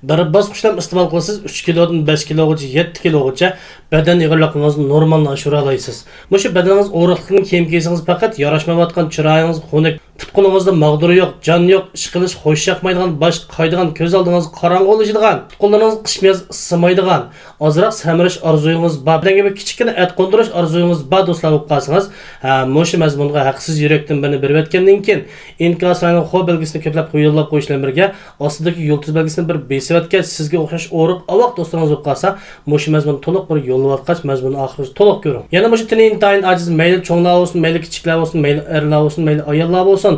Bir bosqichda iste'mol qilsangiz 3 kilodan 5 kilogacha, 7 kilogacha badan eg'irligingizni normalni oshira olasiz. Mushu badaningiz og'riqlikni kiyim kiysangiz faqat yarashmayotgan chiroyingiz xunuk, put qo'lingizda mag'duri yo'q, jon yo'q, ish qilish xo'sh yoqmaydigan, bosh qaydigan, ko'z oldingiz qorong'u bo'lishadigan, put qo'llaringiz qish isimaydigan, ozroq samirish orzuyingiz bor, badanga bir kichikgina et qo'ndirish orzuyingiz bor do'stlar bo'lib qolsangiz, ha, mushu mazmunga haqsiz yurakdan birini berib o'tgandan keyin inkoslarning xo belgisini ko'plab yo'llab qo'yish bilan birga ostidagi yulduz belgisini bir besib o'tgach, sizga o'xshash o'riq avoq do'stlaringiz bo'lib qolsa, mushu mazmun to'liq bir yo'llayotgach, mazmunni oxirigacha to'liq ko'ring. Yana mushu tili intayin ajiz, mayli cho'nglar bo'lsin, mayli kichiklar bo'lsin, mayli erlar bo'lsin, mayli ayollar bo'lsin,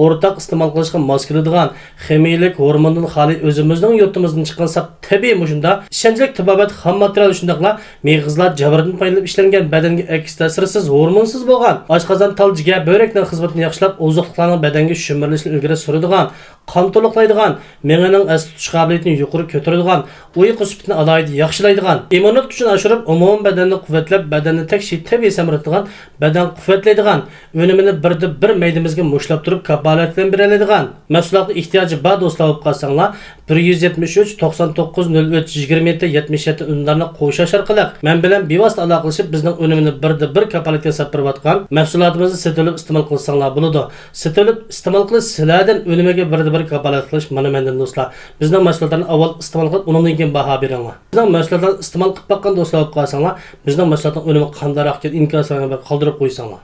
o'rtaq iste'mol qilishga mos keladigan ximiyalik gormondan xoli o'zimizning yurtimizdan chiqqan sap tabiiy mushunda ishonchli tabobat xom material, shundaqla mig'izlar jabrdan foydalanib ishlangan, badanga aks ta'sirsiz, gormonsiz bo'lgan oshqozon, tal, jigar, buyrakning xizmatini yaxshilab, oziqliklarning badanga shimirilishini ilgari suradigan, qon to'liqlaydigan, mingining as tutish qobiliyatini yuqori ko'taradigan, uyqu sifatini alohida yaxshilaydigan, immunitet kuchini oshirib, umumiy badanni quvvatlab, badanni tekshi tabiiy semiratadigan, badan quvvatlaydigan o'nimini birda bir maydimizga mushlab turib kafolat bilan beradigan mahsulotga ehtiyoji bor do'stlar bo'lib qolsanglar, 173 99 03 27 77 unlarni qo'shash orqali men bilan bevosita aloqalashib, bizning o'nimini birda bir kafolatga sotib berayotgan mahsulotimizni sotib iste'mol qilsanglar bo'ladi. Sotib iste'mol qilish sizlardan, o'nimiga birda bir kafolat qilish mana mendan do'stlar. Bizning mahsulotlarni avval iste'mol qilib, undan keyin baho beringlar. Bizning mahsulotlarni iste'mol qilib boqqan do'stlar bo'lib qolsanglar, bizning mahsulotning o'nimi qandayroq ekan, inkoslarni bir qoldirib qo'ysanglar.